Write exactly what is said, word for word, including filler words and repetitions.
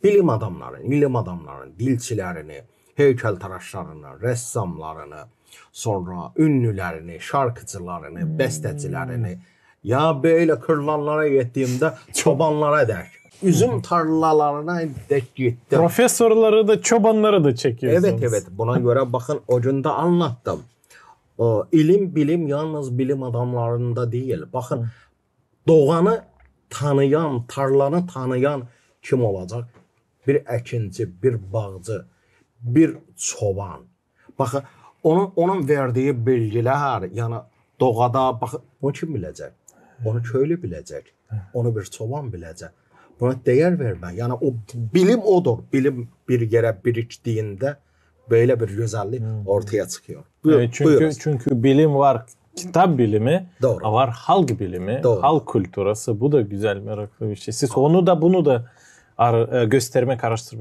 bilim adamlarını, ilim adamlarını, dilçilerini, heykältaraşlarını, ressamlarını, sonra ünlülerini, şarkıcılarını, bestecilerini, ya böyle kırlarlara gittiğimde çobanlara dek, üzüm tarlalarına dek gittim. Profesorları da, çobanları da çekiyorsunuz. Evet, evet. Buna göre bakın, o gün de anlattım. O, ilim, bilim yalnız bilim adamlarında değil. Bakın, doğanı tanıyan, tarlanı tanıyan kim olacak? Bir ekinci, bir bağcı, bir çoban. Bakın, onun, onun verdiği bilgiler, yani doğada, bakın, bunu kim bilecek? Onu köylü bilecek. Onu bir çoban bilecek. Buna değer verme. Yani o bilim odur. Bilim bir yere biriktiğinde böyle bir güzellik ortaya çıkıyor. Buyur, Evet, çünkü, buyurun. Çünkü bilim var, kitap bilimi, Doğru. Var halk bilimi, Doğru. Halk kulturası. Bu da güzel, meraklı bir şey. Siz onu da, bunu da ar- e, göstermek, araştırmak